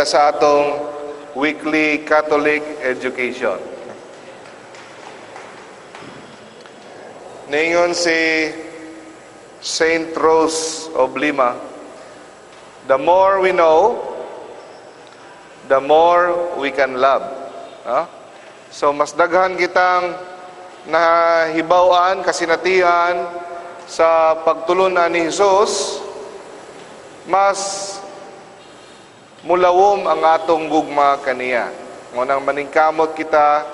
Sa atong weekly Catholic education. Ningon si Saint Rose of Lima, "The more we know, the more we can love." No? So mas daghan kitang nahibaw-an, kasinatian sa pagtulunan ni Jesus, mas mulawom ang atong gugma kaniya. Ngunang maningkamot kita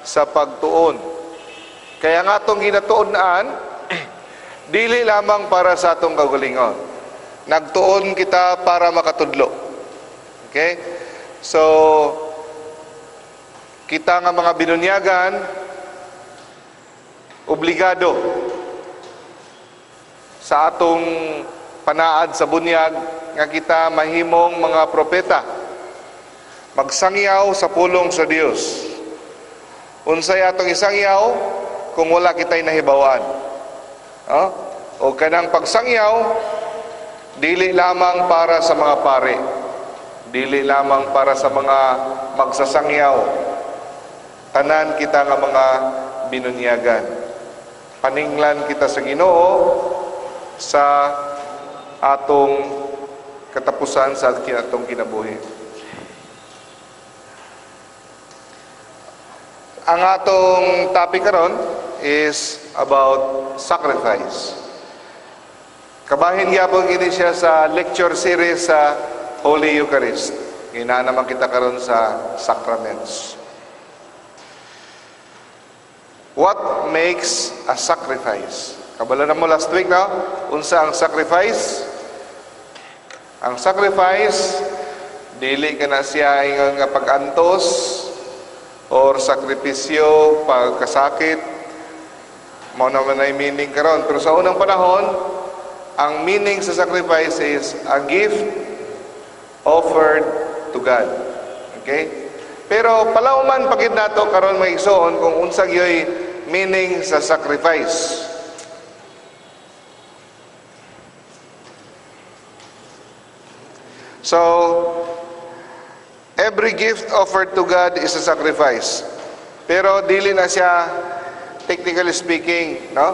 sa pagtuon. Kaya ang atong ginatuon-an, dili lamang para sa atong kaugalingon. Nagtuon kita para makatudlo. Okay? So, kita nga mga binunyagan, obligado sa atong panaad sa bunyag nga kita mahimong mga propeta, magsangyaw sa pulong sa Dios. Unsay atong isangyaw kung wala kita'y nahibawan? No? O kanang pagsangyaw, dili lamang para sa mga pare, dili lamang para sa mga magsasangyaw. Tanan kita nga mga binunyagan. Paninglan kita sa Ginoo sa atong katapusan sa atong kinabuhi. Ang atong topic karon is about sacrifice. Kabahin gyapon kini siya sa lecture series sa Holy Eucharist. Ginaa naman kita karon sa sacraments. What makes a sacrifice? Kabalo na mo last week, no? Unsa ang sacrifice? Ang sacrifice, dili ka na siya ingon nga pag-antos or sakripisyo, pagkasakit. Mao naman ay meaning karon. Pero sa unang panahon, ang meaning sa sacrifice is a gift offered to God. Okay? Pero palauman pagid nato karon mga igsoon kung unsa gyoy meaning sa sacrifice. So, every gift offered to God is a sacrifice. Pero dili na siya, technically speaking, no?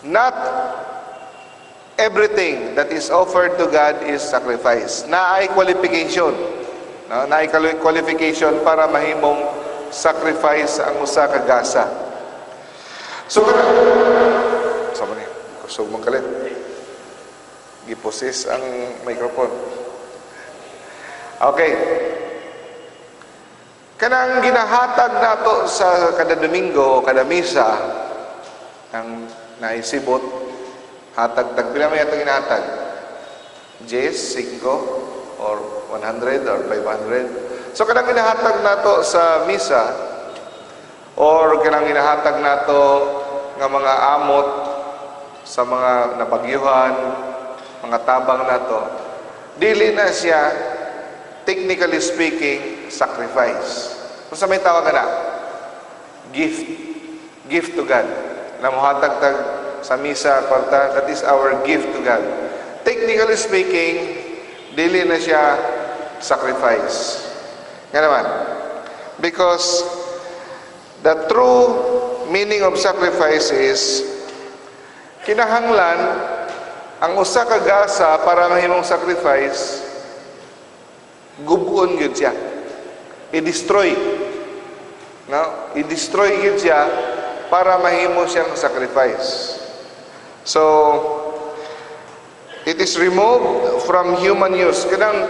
Not everything that is offered to God is sacrifice. Naay qualification. No? Naay qualification para mahimong sacrifice ang usa ka gasa. So, sama ni, kusog man kalit. Giposis ang microphone. Okay. Kanang ginahatag nato sa kada Domingo o kada misa, ang naisibot, hatag tag pila may atong ginahatag? 10, 5, or 100, or 500. So kanang ginahatag nato sa misa, or kanang ginahatag nato nga mga amot sa mga nabagyuhan, mga tabang nato, dili na siya, technically speaking, sacrifice. Kung sa may tawag na, gift. Gift to God. Namuhatag tag sa misa, kwarta, that is our gift to God. Technically speaking, dili na siya sacrifice. Nga naman, because the true meaning of sacrifice is, kinahanglan, ang usa ka gasa para mahimong sacrifice, gubon gyud siya. I-destroy. No? I-destroy gyud siya para mahimo siyang sacrifice. So, it is removed from human use. Kanang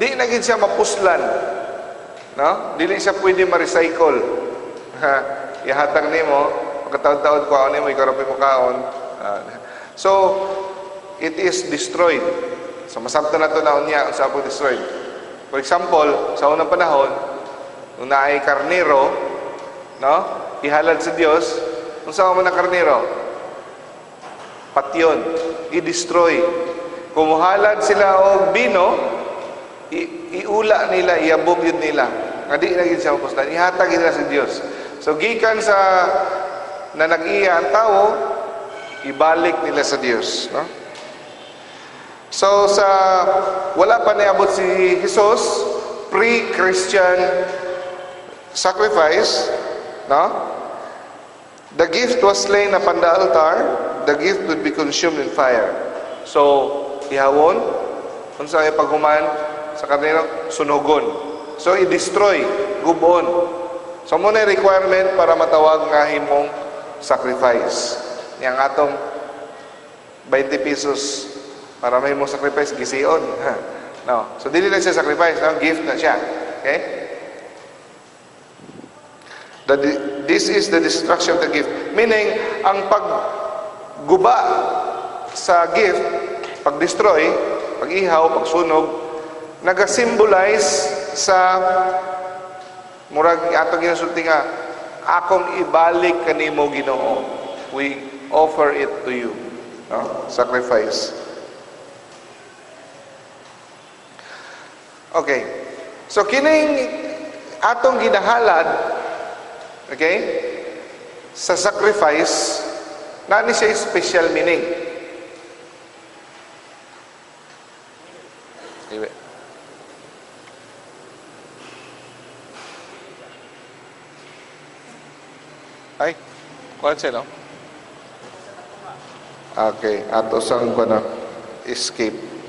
di na gyud siya mapuslan. No? Dili siya pwede ma-recycle. Ha? Ihatag nimo, pagkataon-taon kuhaon nimo, ikaw ra mo kaon. So, it is destroyed. So, masabtan na ito na unya ang sabong destroyed. For example, sa unang panahon, nung naay karnero, no? Ihalad sa Dios, unsa man ang karnero? Patyon, i-destroy. Kung muhalad sila og bino, iula nila, iabog yun nila. Nga di na gid siya mapuslan, ihatag nila sa Dios. So gikan sa na nag-iya ang tao, ibalik nila sa Dios, no? So sa wala pa niabot si Jesus, pre-Christian sacrifice, no? The gift was slain upon the altar, the gift would be consumed in fire. So, ihawon, unsa ay paghuman sa karnero, sunugon. So, i-destroy, gubon. So, mao na requirement para matawag nga himong sacrifice. Yang atong 20 pesos para mahimong sacrifice, gision. No. So, dili na siya sacrifice, no? Gift na siya. Okay? This is the destruction of the gift. Meaning, ang pagguba sa gift, pag-destroy, pag-ihaw, pagsunog, nagasymbolize sa murag atong ginasulti nga akong ibalik kanimo, Ginoo. We offer it to you. No? Sacrifice. Okay. So kining atong ginahalad, okay, sa sacrifice, naa ni siya special meaning. Ibe. Ay, kuan siya, no? Okay, ato sang kuan na escape.